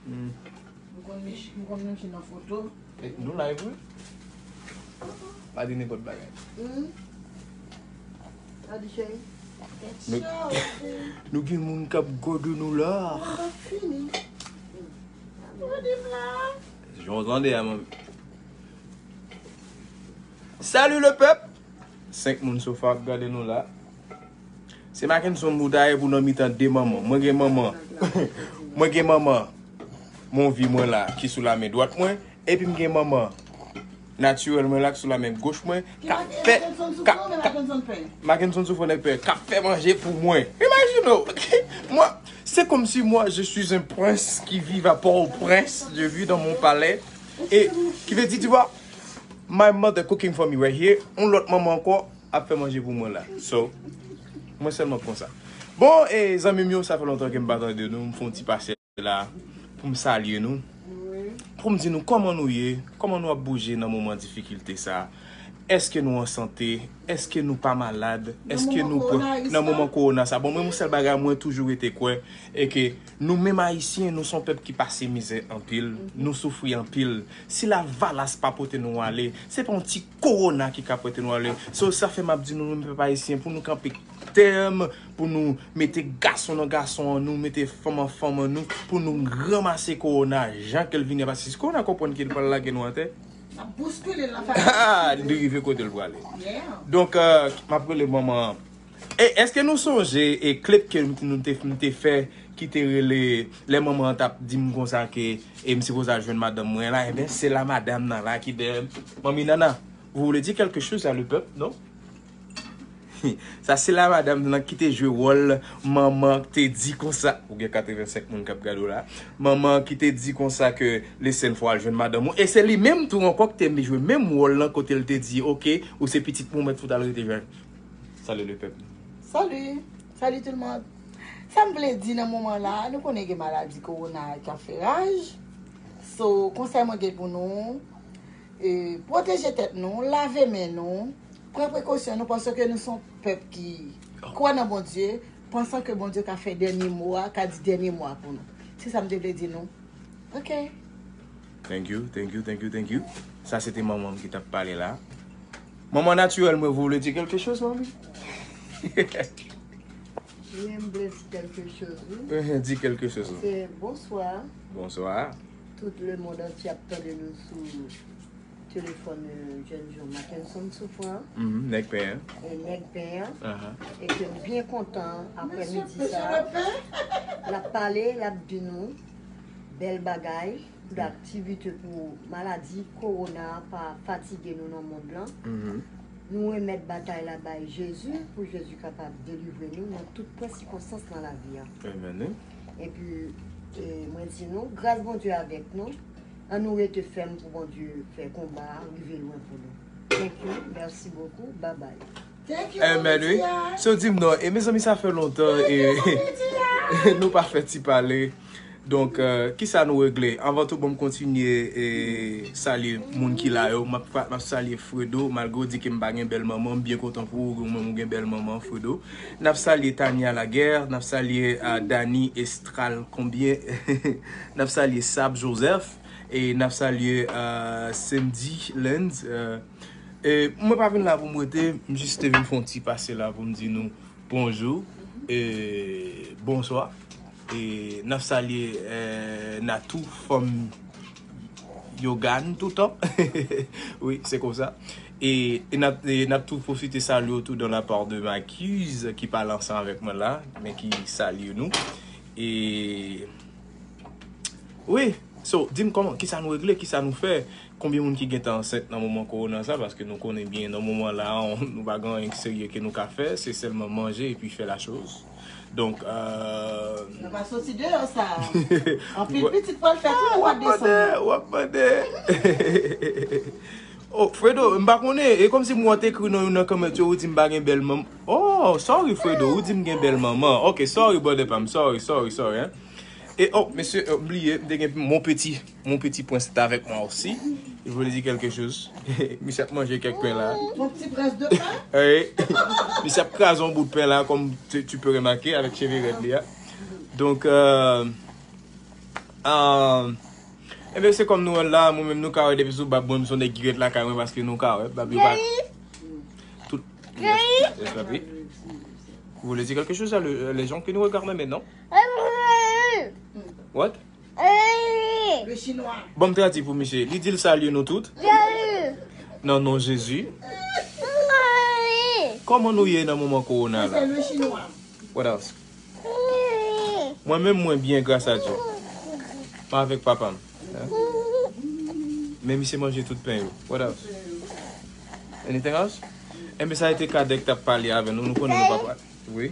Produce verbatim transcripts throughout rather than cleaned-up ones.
Hmm. M konn mech-, m konn mechye nan foto. Eh, nou live, wi. Pa di nenpòt bagay. Hmm. Pa di, cheri. Nou, nou gen moun k ap gade nou la. Mwen pa fini. Gade m la. Jan w tande a, manmi. Salut le peuple! Senk moun sofa ap gade nou la. Se Mackenson Boudaye pou nan mitan de manman. Mwen gen manman. Mwen gen manman. Mon vi mwen la, ki sou lamen dwat mwen. Epi m gen manman natirèl mwen la, ki sou lamen goch mwen. K ap fè. Mackenson soufri, k ap, men k ap, Mackenson pè. Mackenson soufri nèg pè. K ap fè manje pou mwen. Imagine w. Mwen, c'est comme si moi, je suis un prince qui vit à Port-au-Prince. Je vis dans mon palais. Et qui veut dire, tu vois, my mother cooking for me right here. Yon lòt manman ankò ap fè manje pou mwen la. So, mwen sèlman konsa. Bon, e zanmi m yo, sa fè lontan ke m pa tande nou. M fè yon ti pase la pou m salye nou. Pou m di nou kòman nou ye, kòman nou ap bouje nan moman difikilte sa. Èske nou an sante? Èske nou pa malad? Èske nou pran nan moman kowona sa? Bon, mwen, yon sèl bagay, mwen toujou rete kwè, e ke nou menm Ayisyen, nou se yon pèp ki pase mizè anpil, nou soufri anpil. Si lavalas pa pote nou ale, se pa yon ti kowona ki ka pote nou ale. So, sa fè m ap di nou, nou menm pèp ayisyen, pou nou kanpe tèm, pou nou mete gason nan gason an nou, mete fanm an fanm an nou, pou nou ranmase kowona jan ke l vini an, paske si kowona konprann ke l pral lage nou atè, N ap bouskile l nan fason. Li rive kote l prale. Yeah. Donk, euh, m ap rele manman an. E èske nou sonje e klip ke m, nou te, m te fè ki te rele lè manman an t ap di m konsa ke e m sipoze al jwenn madanm mwen la, ebyen, se la madanm nan la ki dèyè m. Manmi Nana, vous voulez dire quelque chose à le peuple, non? Sa se la madanm nan ki te jwe wòl manman te di konsa. Ou gen katrevensenk moun k ap gade w la. Manman ki te di konsa ke le sèl fwa al jwenn madanm ou. E se li menm tou ankò ki te jwe menm wòl lan kote l te di, oke, ou se pitit mwen, ou mèt fout al rete jwenn. Salut le peuple. Salut. Salut tout le monde. Sa m vle di nan moman la, nou konnen gen maladi kowona ki ap fè raj. So, konsèy mwen gen pou nou, e, pwoteje tèt nou, lave men nou, pran prekosyon nou, paske nou se yon pèp ki kwè nan Bondye, pansan ke Bondye ka fè dènye mo a, ka di dènye mo a pou nou. Se sa m te vle di nou. Ok. Thank you, thank you, thank you, thank you. Sa se te manman m ki t ap pale la. Manman natirèl mwen, vous voulez dire quelque chose, manmi? Wi, m vle di kèlke choz, wi. Di kèlke choz, wi. Se bonswa. Bonswa. Tout le monde entier ap tande nou sou telefòn, euh, jèn jan Mackenson Soufran. Mhm, nèg pen an. E nèg pen an. Aha. E ke m byen kontan aprèmidi sa. L ap pale, l ap di nou bèl bagay, pou aktivite, pou maladi kowona pa fatige nou nan mond lan. Mhm. Nou remèt batay la bay Jezi, pou Jezi kapab delivre nou nan tout pwen sikonstans nan lavi a. Amen. Epi, e, mwen di nou, gras Bondye avèk nou. An nou rete fèm pou Bondye fè konba a rive lwen pou nou. Thank you, merci beaucoup, bye bye. Thank you, Amen, wi. So, di m non, e mezanmi, sa fè lontan, e nou pa fè ti pale. Donk, euh, kisa nou regle? Anvan tou, bon, m kontinye, e, salye moun ki la yo. M ap, m ap salye Fredo, malgre w di ke m pa gen bèl manman, m byen kontan pou ou, ou menm ou gen bèl manman, Fredo. N ap salye Tania Laguerre, n ap salye, euh, Dani Estral Konbyen, n ap salye Sab Joseph, e n ap salye, euh, Cindy Lenz, euh, e mwen pa vin la pou m rete, m jis te vin fè yon ti pase la pou m di nou bonjou, e bonswa. E n ap salye, eh, Natou, fanm Yogan toutan. Wi, se konsa. E, e n ap, e n ap tou pwofite salye w tou dans la part de Makiz, ki pale ansanm avèk mwen la, men ki salye nou. E, wi, so, di m kòman, kisa nou regle, kisa nou fè? Konbyen moun ki gentan ansent nan moman kowona sa? Paske nou konnen byen, nan moman la, nou pa gen anyen ki serye ke nou ka fè, se sèlman manje epi fè la choz. Donk, euh, nou pa soti deyò sa. Anpil pitit pral fèt wi nan mwa desanm nan. W ap mande. Oh, Fredo, m pa konnen. E kòmsi m wè w te ekri nan youn nan kòmantè yo, ou di m pa gen bèl manman. Oh, sorry, Fredo, ou di m gen bèl manman. Ok, sorry, brother pa m. Sorry, sorry, sorry, hein. E, oh, mesye, oh, m bliye, m te gen mon peti, mon peti prens t avèk mwen osi. Li vle di kèlke choz. Misye ap manje kèk pen la. Mon ti prens de pen? Wi. Misye ap kraze yon bout pen la, comme tu, tu peux remarquer, avec cheve rèd li a. Donk, euh, Um, Ebyen, se kòm nou wè l la, mwen menm nou ka wè depi sou bab mwen, m se yon nèg ki ret lakay mwen paske nou ka wè, bab yo pa tout. Yes, yes, papi. Vous voulez dire quelque chose à le- les gens qui nous regardent maintenant? What? Le chinois. Bon, m tradui pou misye. Li di l salye nou tout. Nan non Jezi. Kòman nou ye nan moman kowona la? C'est le chinois. What else? Mwen menm mwen byen gras a Dye. Mwen avèk papa m. Hein? Men misye manje tout pen yo. What else? Anything else? Enben sa e te Kadèk t ap pale avè nou. Nou konnen nou pa pale. Wi.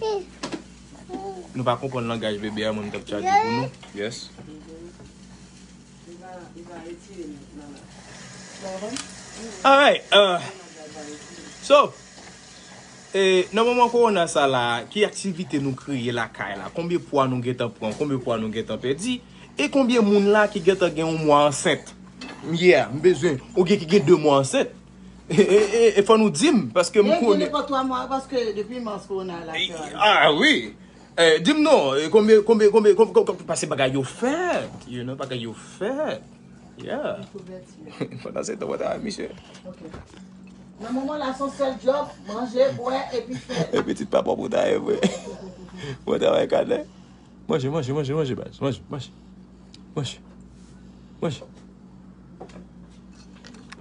Nou pa konprann langaj bebe a mwen m t ap tradui pou nou. Yes. Alright. Uh, so, e, nan moman kowona sa la, ki aktivite nou kreye lakay la? Konbyen pwa nou gentan pran? Konbyen pwa nou gentan pèdi? E konbyen moun la ki gentan gen yon mwa ansent? Yeah, m bezwen. Oubyen ki gen de mwa ansent? E, e, e, e fò nou di m, paske m Gen konnen. Depi twa mwa, paske depi mas kowona la. Ah wi. Eh, di m non, eh, konbyen, konbyen, konbyen, konbyen, konbyen, paske bagay yo fèt, you know, bagay yo fèt. Yeah. Pandan se tan, mwen ta misye. Nan moman la, se yon sèl djòb, manje, bwè, epi fè. E pitit pa pwòp ou ta ye vre. Mwen travay kadè. Manje, manje, manje, manje, baz. Manje, manje. Manje. Manje.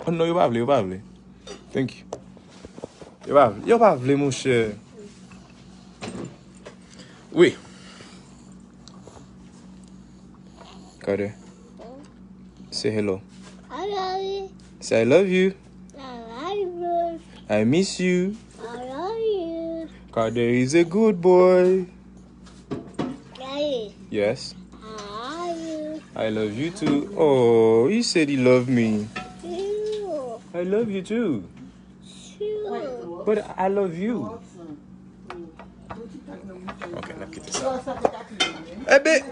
Oh non, yo pa vle, yo pa vle. Thank you. Yo pa vle, yo pa vle, monchè. Wi. Carter. Say hello. I love you. Say I love you. I love you. I miss you. I love you. Carter is a good boy. Daddy, Yes. I love you. I love you too. Oh, he said he loved me. You. I love you too. You. But I love you. Ok, n ap kite sa. Ebe.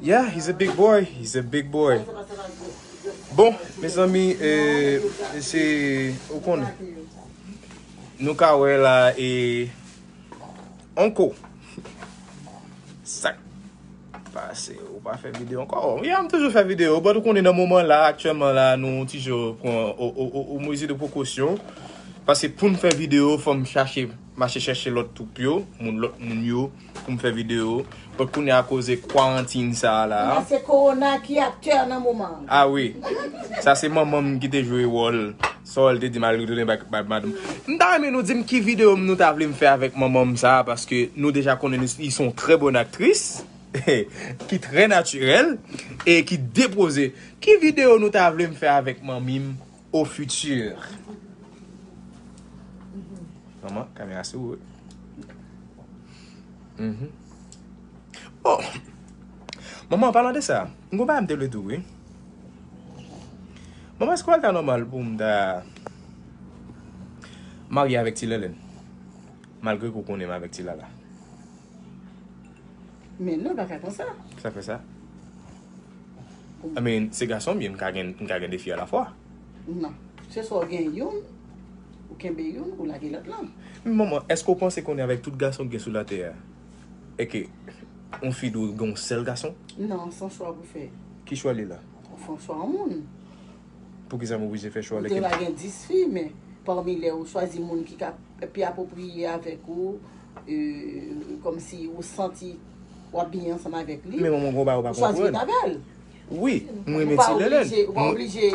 Yeah, he's a big boy. He's a big boy. Bon, mezanmi, eh, se, ou konnen. Nou ka wè la, e, onko. Sa k pase, ou pa fè videyo ankò? Yeah, m toujou fè videyo, but ou konnen nan moman la, aktyèlman la, nou toujou pran o, o, o, o mezi de prekosyon. Paske pou m fè videyo, fò m chache, mache chèche lòt twoup yo, moun, lòt moun yo, pou m fè videyo. But kounye a, akoz kwarantin sa a la. Men se kowona ki aktè nan moman. Ah wi. Sa se manman m ki te jwe wòl. Sa w te di malgre tou, ba, ba, madanm. M ta renmen nou di m ki videyo nou ta vle m fè avèk manman m sa, paske nou deja konnen li se yon trè bòn aktris, ki trè natirèl, e ki depoze. Ki videyo nou ta vle m fè avèk manmi m au futur? Manman, kamera sou ou. Mhm. Oh! Manman, an palan de sa, m gon bagay m te vle di w, wi. Manman, èske w ta nòmal pou m ta marye avèk Ti Lèlèn? Malgre ke w konnen m avèk Ti Lala. Men non, pa ka konsa. Sa fè sa? I mean, se gason m ye, m ka gen, m ka gen de fi alafwa. Non. Se swa w gen youn, ou kenbe youn, ou lage lòt lan. Men manman, èske w panse konnen avèk tout gason ki gen sou latè a, e ke yon fi dwe gen yon sèl gason? Non, se yon chwa pou fè. Ki chwa li la? Ou fè yon chwa yon moun. Poukisa m oblije fè chwa Ou lè te ke va gen dis fi, men pami lè ou chwazi moun ki ka pi apwopriye avèk ou, e, kòmsi ou santi w ap byen ansanm avèk li. Men manman, gon bagay ou pa Ou chwazi ret konprann. avè l. Wi, m Ou renmen pa Ti Lèlèn. oblije, ou pa oblije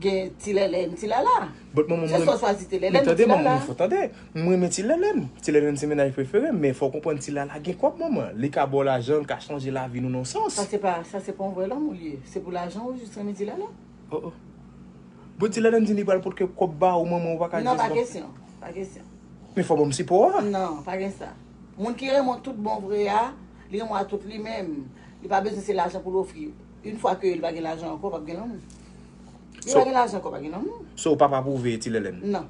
gen Ti Lèlèn, Ti Lala. But manman, Se mwen swa w chwazi Ti Men Lèlèn, tande, Ti manman, Lala. Mwen fò tande. Mwen renmen Ti Lèlèn. Ti Lèlèn se mennaj prefere m, men fò w konprann Ti Lala gen kòb, manman. Li ka ba w lajan, l ka chanje lavi nou nan sans. Sa se pa, sa se pa yon vrè lanmou li ye. Se pou lajan ou jis renmen Ti Lala. Oh, oh. Bon, Ti Lèlèn di li pral pote kòb ba ou, manman, ou pa ka Non, jis pa ban- kesyon. Pa kesyon. Men fò ban m sipò a. Non, pa gen sa. Moun ki renmen w tout bon vre a, li renmen w a tout li menm. Li pa bezwen se lajan pou l ofri. Yon fwa ke li pa gen lajan ankò, p ap gen lanmou. Li So- pa gen lajan ankò, pa gen lanmou. So, w p ap apwouve Ti Lèlèn. Non.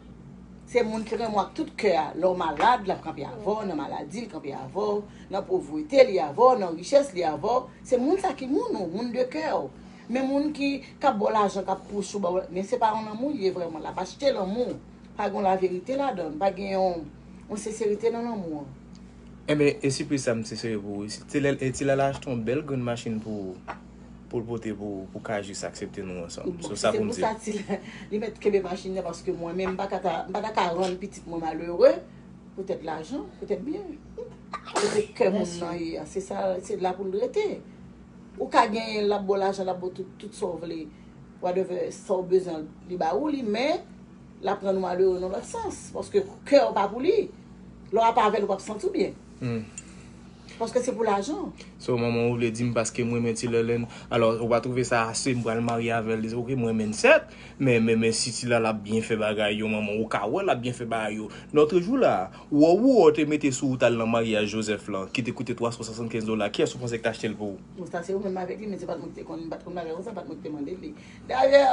Se moun ki renmen w ak tout kè a. Lè w malad, l ap kanpe avè w. Nan maladi, l kanpe avè w. Nan povrete, li avè w. Nan richès, li avè w. Se moun sa ki moun ou, moun de kè w. Men moun ki, k ap ba w lajan, k ap pous ou, ba w, men se pa yon lanmou li ye vrèman. L ap achte lanmou. Pa gen yon laverite ladan l. Pa gen yon, yon senserite nan lanmou an. Enben, e sipriz sa m te sere pou ou. Ti Lala, e Ti Lala achte yon bèl grenn machin pou ou, pou l pote pou ou, pou w ka jis aksepte nou ansanm. Bon, so, si sa se pou m pou di. Sa, Ti Lala, li mèt kenbe machin nan, paske mwen menm, m pa ka ta, m pa ta ka rann pitit mwen malere poutèt lajan, poutèt byen. Kote kè moun nan ye a, se sa, se la pou l rete. Ou ka genyen, l ap ba w lajan, l ap ba w tout, tout sa w vle. Whatever, sa w bezwen, li ba ou li, men l ap rann ou malere nan lòt sans. Paske kè w pa pou li. Lè w ap avè l, ou p ap santi w byen. Hmm. Paske se pou lajan. So, manman, ou vle di m paske m renmen Ti Lèlèn, alò, ou pa twouve sa ase, m pral marye avè l, ok, m renmen l, sèt, men, men, men si Ti Lala ap byen fè bagay yo, manman, ou ka wè l ap byen fè bagay yo. Lòt jou la, wò, wò, te mete sou wout al nan maryaj Joseph lan, ki te koute twa san swasannkenz dola, kiyès ou panse ki t achte l pou ou? Bon, sa se ou menm avèk li, men se pa t mwen ki te konn, m pa t konn bagay konsa, pa t mwen ki te mande li. Dayè,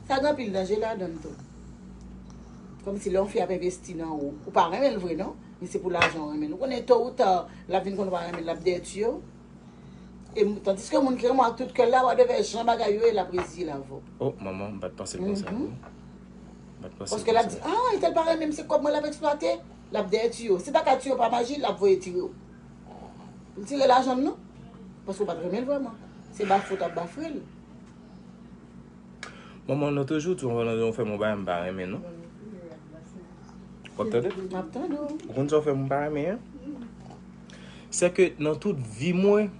sa gen anpil danje ladan l tou. Kòmsi lè yon fi ap envesti nan ou, ou pa renmen l vre, non? Men se pou lajan w renmen l. Ou konnen, to ou ta, l ap vin konn ou pa renmen l, l ap dèyè tiyo. E m-, tandiske moun ki renmen w ak tout kè l la, whatever jan bagay yo ye, l ap reziye l avè w. Oh, manman, m pa t panse l konsa, non. M pa t panse l konsa. Paske l ap di, ah, entèl pa renmen m, se kòb mwen l ap eksplwate, l ap dèyè tiyo. Si pa ka tiyo pa maji, l ap voye tire w. Pou l tire lajan m, non. Paske w pa t renmen l vrèman. Se bafre w t ap bafre l. Manman, nan toujou di w, Valentin, ou fè m yon bagay m pa renmen, non. W ap tande? M ap tande w. Ou konn sa w fè m pa renmen, an? Se ke nan tout vi mwen,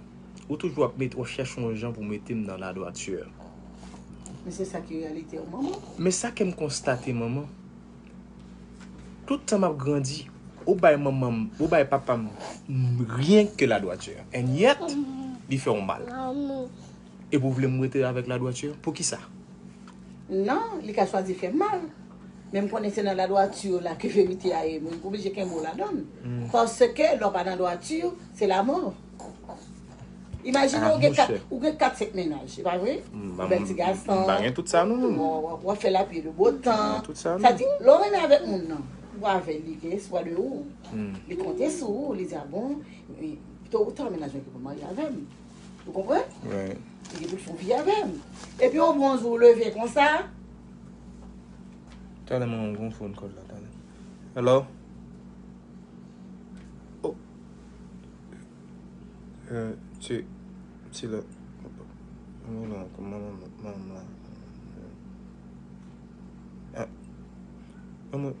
ou toujou ap met, w ap chèche yon jan pou mete m nan ladwati. Men se sa ki reyalite w, manman. Men sa ke m konstate, manman, tout tan m ap grandi, ou bay manman m, ou bay papa m, m, ryen ke ladwati. And yet, li fè w mal. Epi w vle m rete avèk ladwati? Poukisa? Non, li ka chwazi fè m mal. Men m konnen se nan ladwati la ke verite a ye. Mwen oblije kenbe w ladan l. Paske lè w pa nan dwati, se lamò. Imajine ou gen kat, ou gen kat, senk mennaj, se pa vre? Ou bèl ti gason. M pa gen tout sa, non. Bon, w ap fè lapli le bo tan. Sa di, lè w renmen avèk moun nan, ou avè l, li gen espwa de ou. Li konte sou ou, li di, a bon, to ou ta mennaj mwen ki pou marye avè m. Ou konprann? Li gen pou l fè yon vi avè m. Epi yon bon jou, ou leve konsa. Talè, mwen gen yon phone call la, talè. Hello? Oh. Euh, ti, ti la. Non, non, kòman manman, manman la? Ah. Manman.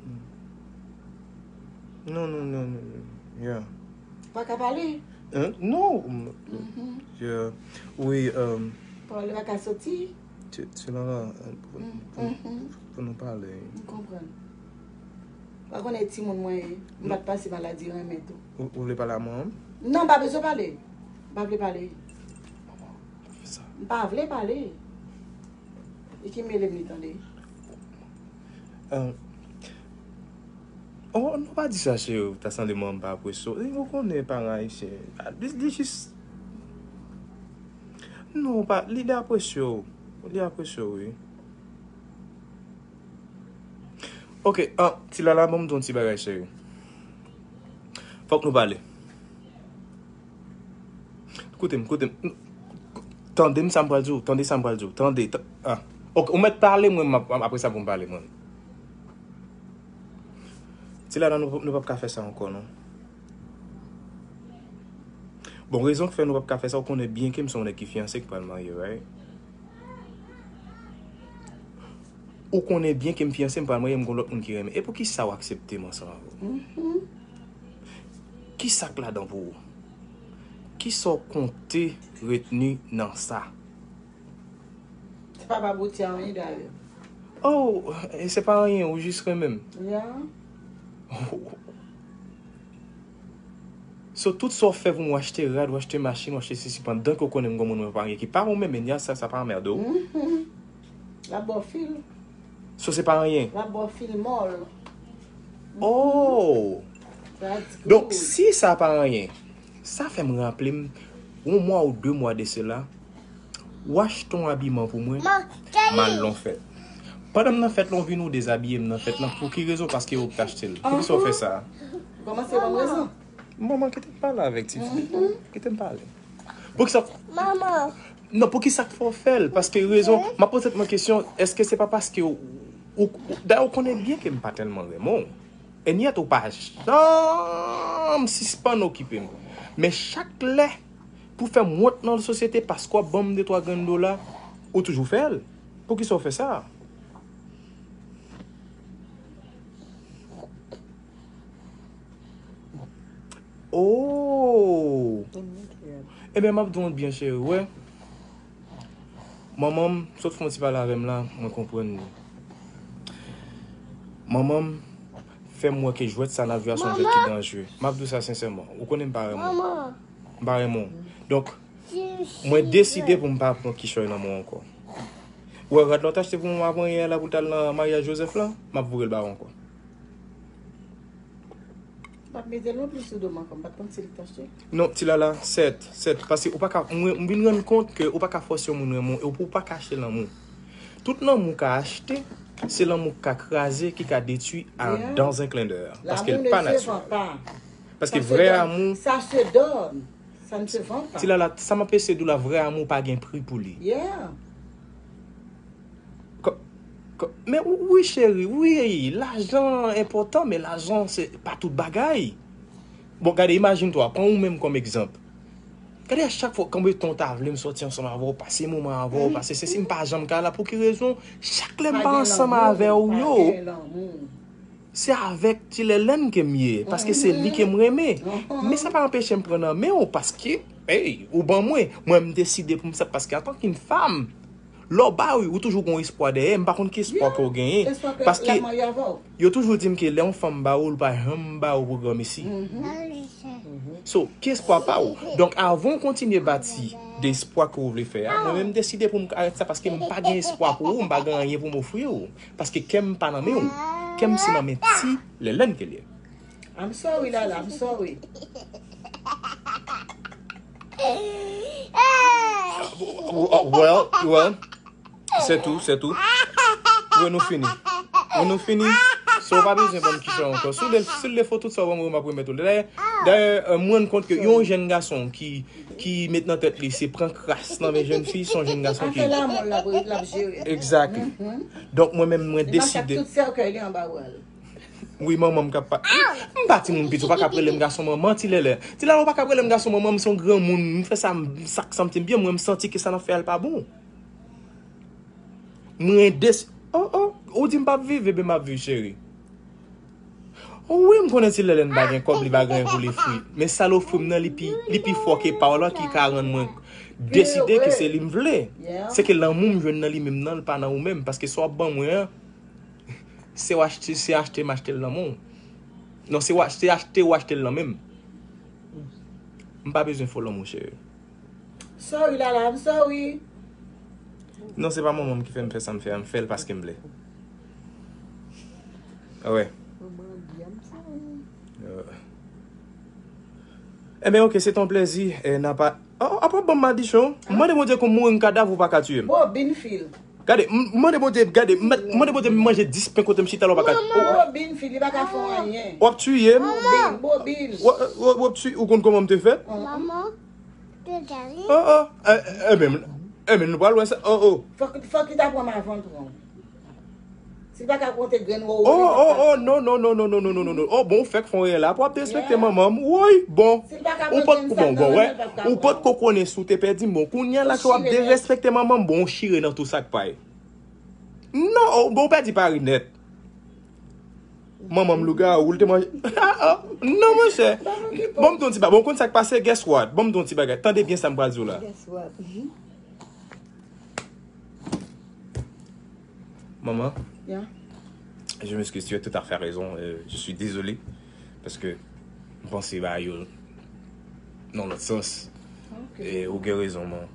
Non, non, non, non, non. Yeah. Pa ka pale? Hein? Non. Yeah. Wi, euh, pawòl li pa ka soti? Ti, ti Lala, euh, pou, pou, pou nou pale. M konprann. Pa konnen timoun mwen ye. M pa t pase maladi renmen tou. Ou, ou vle pale a mwen? Non, m pa bezwen pale. M pa vle pale. Manman, pa fè sa. M pa vle pale. E ki mele m li tande? Euh, oh, non, pa di sa, cheri, ta sanble manman pa apresye w. Ou konnen paran ayisyen. Li, li jis, non, pa, li, li apresye w. Li apresye w, wi. Ok, ah, Ti Lala, ban m di w yon ti bagay, cheri. Fòk nou pale. Koute m, koute m. Tande m sa m pral di w, tande sa m pral di w, tande. Ta-, ah. Ok, ou mèt pale, mwen, m ap, apre sa pou m pale, mwen. Ti Lala, nou, nou p ap ka fè sa ankò, non. Bon, rezon k fè nou p ap ka fè sa, ou konnen byen ke m se yon nèg ki fiyanse, ki pral marye, right? Ou konnen byen ke m fiyanse, m pral marye, m gon lòt moun ki renmen. E poukisa w aksepte m ansanm avè w? Kisa k ladan pou ou? Kisa w konte retni nan sa? Se pa pa bouti anyen dayè. Oh, e se pa anyen, ou jis renmen m. Ya. So, tout sa w fè pou mwen, w achte rad, w achte machin, w achte sesi, pandan ke w konnen m gon moun mwen pa gen ki pa ou menm, men sa, sa pa anmède w. L ap ba w fil. So, se pa anyen. L ap ba w fil mòl. Oh! Donk, si sa pa anyen, sa fè m raple m, yon mwa ou de mwa de sela, w achte yon abiman pou mwen, m al nan fèt. Pandan m nan fèt la, w vin ou dezabiye m nan fèt lan. Pou ki rezon? Paske ou t achte l. Poukisa w fè sa? Ou kòmanse ban m rezon. Manman, kite m pale avèk tifi. Kite m pale. Poukisa? Manman. Non, poukisa k fè w fè l? Paske rezon, m ap poze tèt mwen kesyon, èske se pa paske ou, ou, dayè, ou konnen byen ke m pa tèlman renmen w. Enyèt, ou pa janm sispann okipe m. Men chak lè pou fè m wont nan sosyete paske w ap ban m de twa grenn dola, ou toujou fè l. Poukisa w fè sa? Oh! Ebyen, m ap di w byen, cheri, wè. Manman m sot fè yon ti pale avè m la, mwen konprann li. Manman m fè m wè ke jwèt sa n ap jwe a se yon jwèt ki danjere. M ap di w sa sensèman. Ou konnen m pa renmen w. M pa renmen w. Donk, mwen deside pou m pa pran kichòy nan men w ankò. Ou wè rad la w t achte pou mwen avanyè a la pou l t al nan maryaj Joseph la, m ap voye l ba w ankò. M p ap mete l non plis sou do m ankò, m pa t konn si li t achte. Non, ti Lala, sèt, sèt, paske ou pa ka, mwen, m vin rann kont ke ou pa ka fòse yon moun renmen w, e ou pa ka achte lanmou. Tout lanmou ka achte, se lanmou k ka kraze, ki ka detwi a dans un clin d'œil. Paske l pa natirèl. Paske vrè amou, ça se donne, ça ne se vend pas. Ti Lala, sa m ap eseye di w la, vrè amou pa gen pri pou li. Yeah. Kò- kò- Men wi, cheri, wi, lajan enpòtan, men lajan se pa tout bagay. Bon, gade, imajine twa, pran ou menm kòm egzanp. Gade, a chak fwa, kanpe tan w ta vle m sòti ansanm avè w, pase moman avè w, pase sesi, m pa janm ka la. Pou ki rezon? Chak lè m pa ansanm avè w yo, se avèk Ti Lèlèn ke m ye, paske se li ke m renmen. Men sa pa anpeche m pran nan men w, paske, ey, ou ban mwen, mwen m deside pou m sa, paske antanke yon fanm, lè w ba wi, ou toujou gon espwa dèyè, m pa konn ki espwa ke w genyen, paske yo toujou di m ke lè yon fanm ba ou, l pa janm ba ou pou granmesi. So, ki espwa pa ou? Donk, avan w kontinye bati de espwa ke w vle fè a, mwen menm m deside pou m arete sa paske m pa gen espwa pou ou, m pa gen anyen pou m ofri w. Paske kè m pa nan men w. Kè m se nan men Ti Lèlèn ke l ye. I'm sorry, Lala, I'm sorry. Well, well, se tou, se tou. Wi, nou fini. Wi, nou fini. So, w pa bezwen ban m kichòy ankò. Si w vle, si w vle fè tout sa w ban mwen, m ap remèt ou. Dayè, dayè, euh, m rann kont ke yon jèn gason ki, ki met nan tèt li se pran kras nan men jèn fi, se yon jèn gason ki... Afè lanmou l ap, l ap jere. Exactly. Donk, mwen menm, mwen deside. Li masak tout sèkèy li anba bra l. Wi, manman m k ap pa-, m pa timoun piti, ou pa ka ap rele m gason manman, Ti Lèlè. Ti Lèlè, ou pa ka ap rele m gason manman, m se yon granmoun, m fè sa, m, sa k santi m byen, mwen, m santi ke sa n ap fè a, l pa bon. Mwen des-, oh, oh, ou di m p ap viv, ebyen m ap viv, cheri. Oh, wi, m konnen Ti Lèlèn pa gen kòb, li pa gen anyen pou li ofri. Men sa l ofri m nan, li pi, li pi fò ke pa w la ki ka rann mwen deside ke se li m vle. Se ke lanmou m jwenn nan li menm nan, l pa nan ou menm. Paske sa w ap ban mwen an, se w achte, se achte m achte l nan men w. Non, se w ach-, se achte ou achte l nan men m. M pa bezwen fo lanmou, cheri. Sorry, Lala, I'm sorry. Non, se pa manman m ki fè m fè sa m fè a, m fè l paske m vle. Ah ouais. Manman di, I'm sorry. Euh. Ebyen, ok, se ton plezi. E n a pa, oh, apa ban m madichon? M mande Bondye kou m mouri, m kadav ou pa ka tiye m. Bobin fil. Gade, m, mande Bondye, gade, m, mande Bondye m manje dis pen kote m chita la, ou pa ka. Manman, Bobin fil, li pa ka fè anyen. W ap tiye m? Bobin, Bobin. W, w, w ap tiye, ou konn kòman m te fèt? Manman, te gade. Oh, oh, eh, eh, ebyen, ebyen, nou pral wè sa, oh, oh. Fòk, fòk li ta pran m avan tron. Si l pa ka konte grenn wowo, oh, oh, oh, non, non, non. Oh, bon, ou fèk fè yon erè la, pou w ap derespekte manman m, woy, bon. Si l pa ka pran grenn sab nan men l, l p ap ka pran. Ou pot ko konnen si w te pèdi m, bon, kounye a la ke w ap derespekte manman m, bon, ou chire nan tou sa k pay. Non, oh, bon, ou pèdi pari nèt. Manman m lougawou, l te manje. Ah, ah, non, monchè. Ban m di w yon ti bagay. Bon, ou konn sa k pase? Guess what? Ban m di w yon ti bagay. Tande byen sa m pral di w la. Guess what? Maman, je m'excuse, tu as tout à fait raison. Euh, je suis désolé. Paske m panse bagay yo nan lòt sans. E ou gen rezon, man.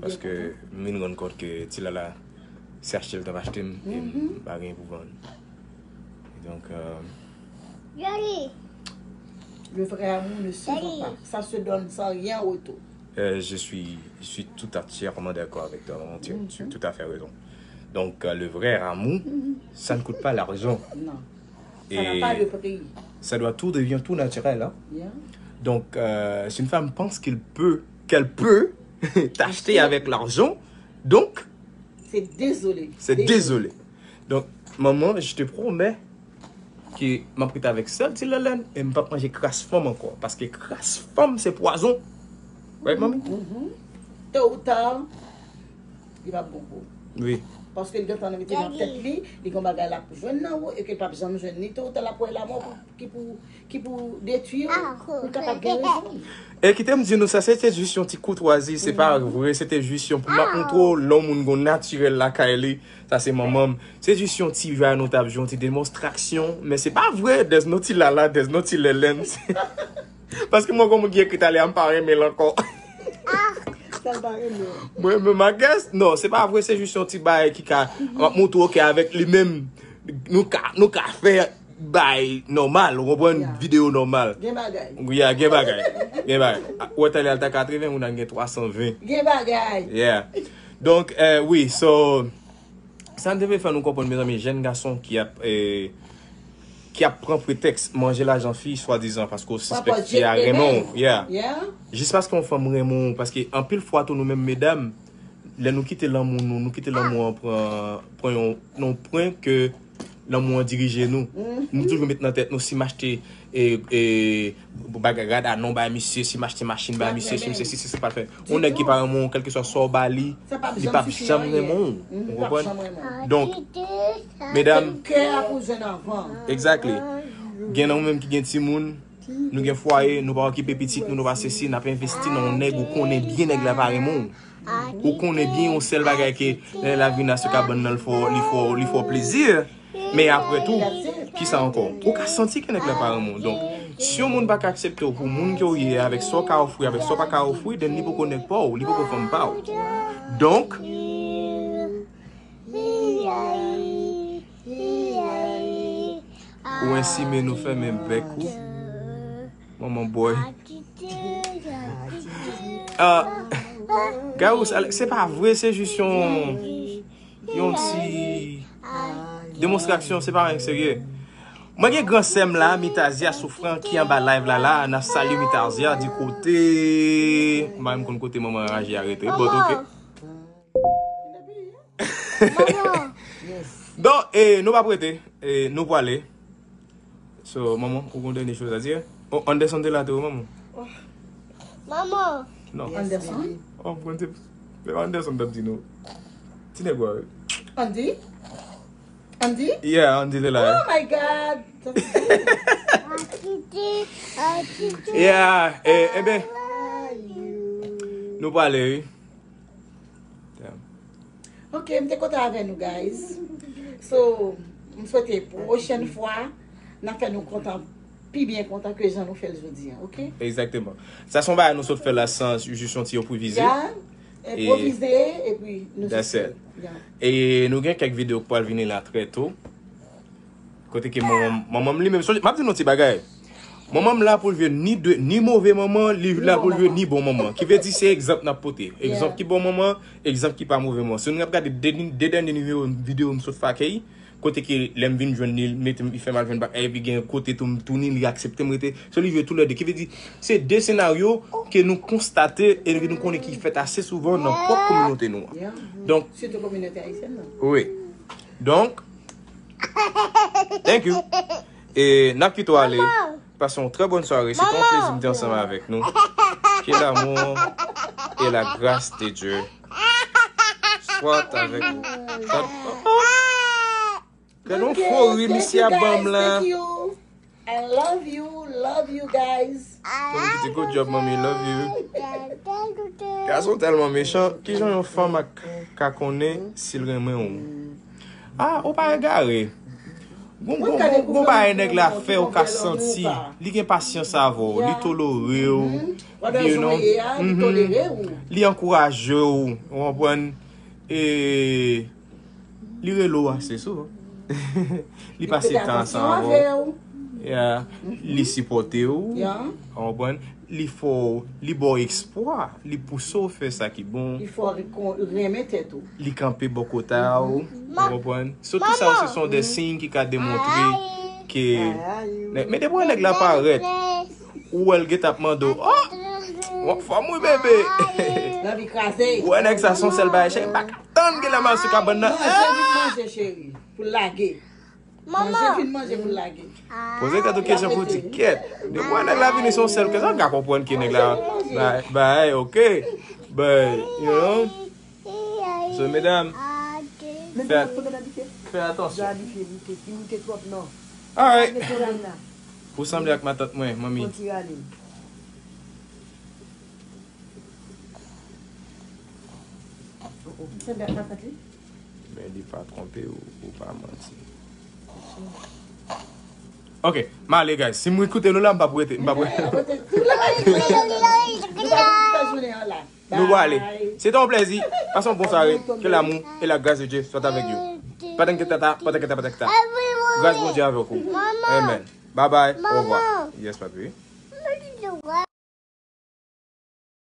Paske m vin rann kont ke Ti Lala, se achte l t ap achte m, e m pa gen pou vann. Donk, euh, le vrai amour ne se vend pas. Ça se donne sans rien en retour. Euh, je suis, je suis tout entièrement d'accord avec toi, maman. Tu, tu as tout à fait raison. Donc, euh, le vrai amour, ça ne coûte pas l'argent. Non. Ça n'a pas de prix. Ça doit tout devient tout naturel, hein. Donc, euh, si une femme pense qu'il peut, qu'elle peut t'acheter avec l'argent, donc, c'est désolé. C'est désolé. Donc, maman, je te promets ke m ap rete avèk sèl ti lèlèn e m p ap manje kras fanm ankò. Paske kras fanm se pwazon. Right, manmi? To ou ta, li p ap bon pou ou. Wi. Paske l gentan mete nan tèt li, li gen bagay l ap jwenn nan ou, e ke l p ap janm jwenn ni to ou ta l ap wè lanmò ki pou ki pou detwi ou, pou l kapab gen rezon. E kite m di nou sa, se te jis yon ti koutwazi, se pa vre, se te jis yon pou m ap montre w lè yon moun gon natirèl lakay li, sa se manman m. Se jis yon ti jwa nou t ap jwe, yon ti demonstraksyon, men se pa vre, there's no ti lala, there's no ti lèlèn. Paske mwen gon moun ki ekri talè a, m pa renmen l ankò. Sa l pa renmen. Mwen menm, I guess, non, se pa vre, se jis yon ti bagay ki ka, m ap montre w ke avèk li menm, nou ka, nou ka fè bay nòmal, ou konprann? Videyo nòmal. Gen bagay. Ya, gen bagay. Gen bagay. Ou wè talè a l ta katreven, moun nan gen twa san ven. Gen bagay. Yeah. Donk, eh, wi, so, sa n te vle fè nou konprann, mezanmi, jèn gason ki ap, eh, ki ap pran pretèks manje lajan fi, swadizan, paske w sispèk fi a renmen w. Yeah. Jis paske yon fanm renmen w, paske anpil fwa tou nou menm medam, lè nou kite lanmou nou, nou kite lanmou an pran, pran yon, yon pwen ke lanmou an dirije nou. Nou toujou met nan tèt nou si m achte e, e, bagay rad a non bay misye, si m achte machin bay misye, si m se si, se sa pral fè. Yon nèg ki pa renmen w, kèlkeswa sa w ba li, li p ap janm renmen w. Ou konprann? Donk, medam. Kè a pou jwenn avan. Exactly. Gen nan ou menm ki gen timoun, nou gen fwaye, nou pa okipe pitit nou, nou pa sesi, n ap envesti nan yon nèg ou konnen byen nèg la pa renmen w. Ou konnen byen yon sèl bagay ke lè l ap vin nan sou kabann nan, li fè w, li fè w, li fè w plezi. Men apre tou, kisa ankò? Ou ka santi ke nèg la pa renmen w. Donk, si yon moun pa ka aksepte w pou moun ke w ye, avèk sa w ka ofri, avèk sa w pa ka ofri, then li poko nèg pa w, li poko fanm pa w. Donk, ou ensimen nou fèmen bèk ou. Manman bòy. Ah, Gayous, se pa vre, se jis yon, yon ti demonstraksyon, se pa anyen serye. Mwen gen gran sè m la, Mitazia Soufran, ki anba live la la, n ap salye Mitazia di kote, m pa menm konn kote manman raje a rete, but ok. Bon, eh, nou p ap rete, eh, nou pwale. So, manman, ou gon dènye choz a di? Oh, Anderson te la tou, manman. Manman. Non. Anderson? Oh, m konn se, se pa Anderson t ap di nou. Ti nèg wa. Andy? Andy? Yeah, Andy te la. Oh my God! Yeah, eh, eh ben. Nou pwale, wi. Ok, m te kontan avè nou, guys. So, m swete pwochèn fwa, n a fè nou kontan, pi byen kontan ke jan nou fè l jodi a, ok? Egzakteman. Sa se yon bagay nou sot fè la san jis yon ti enpwovize. Ya, enpwovize, epi nou jis fè l. E nou gen kèk videyo k pral vini la trè to. Kote ke manman m, manman m li menm, sonje, m ap di nou ti bagay. Manman m la pou l jwe ni de, ni move manman, li la pou l jwe ni bon manman. Ki vle di se egzanp n ap pote. Egzanp ki bon manman, egzanp ki pa move manman. Si nou ap gade de, de dènye nimewo videyo m sot fakey, kote ke lè m vin jwenn li, li mete m, li fè m al jwenn bak, epi gen kote tou m tounen, li aksepte m rete. So li jwe toulède. Ki vle di, se de senaryo ke nou konstate e ke nou konnen ki fèt ase souvan nan pwòp kominote nou an. Donk, sitou kominote ayisyèn nan. Wi. Donk, thank you. E n ap kite w ale. Pase yon trè bòn sware. Se te yon plezi m te ansanm avèk nou. Que l'amour et la grâce de Dieu soient avec vous. Gad yon fo ri misye ap ban m la. I love you, love you guys. Manmi Titi, good job, manmi, love you. Gason tèlman mechan, kijan yon fanm ak ka konnen si l renmen w? Ah, ou pa egare. Gon, gon, gon, gon bagay nèg la fè, ou ka santi li gen pasyans avè w, li tolere w, you know, li ankouraje w, ou konprann? E Li rele w ase souvan. Li pase tan ansanm avè w. Yeah. Li sipòte w. Ou konprann? Li fè w, li ba w espwa. Li pouse w fè sa ki bon. Li fè w renmen tèt ou. Li kanpe bò kote a w. Ou konprann? So tout sa yo se son de siy ki ka demontre ke men depi w wè nèg la parèt, ou wè l gentan ap mande w, oh! W ap fòm wi bebe. Ou wè nèg sa se yon sèl bagay cheri, m pa ka tann gen lè m al sou kabann nan. Manje vit manje cheri, pou lage. Manje, fin manje pou l lage. Poze tèt ou kesyon pou di kèt. Depi wè nèg la vini se yon sèl kesyon, ka konprann ke nèg la bay, bay, ok. But, you know. So, medam, fè, fè atansyon. Alright. Ou sanble ak matant mwen, manmi. Men li pa twonpe ou, ou pa manti. Ok, m ale, guys. Si m koute nou la, m p ap rete. M p ap rete. Nou pral ale. Se te yon plèzi. Pase yon bon sware. Que l'amour et la grâce de Dieu soient avec you. Patènketa, patènketa, patènketa. Gras Bondye avèk ou. Amen. Bye bye. Au revoir. Yes, papi.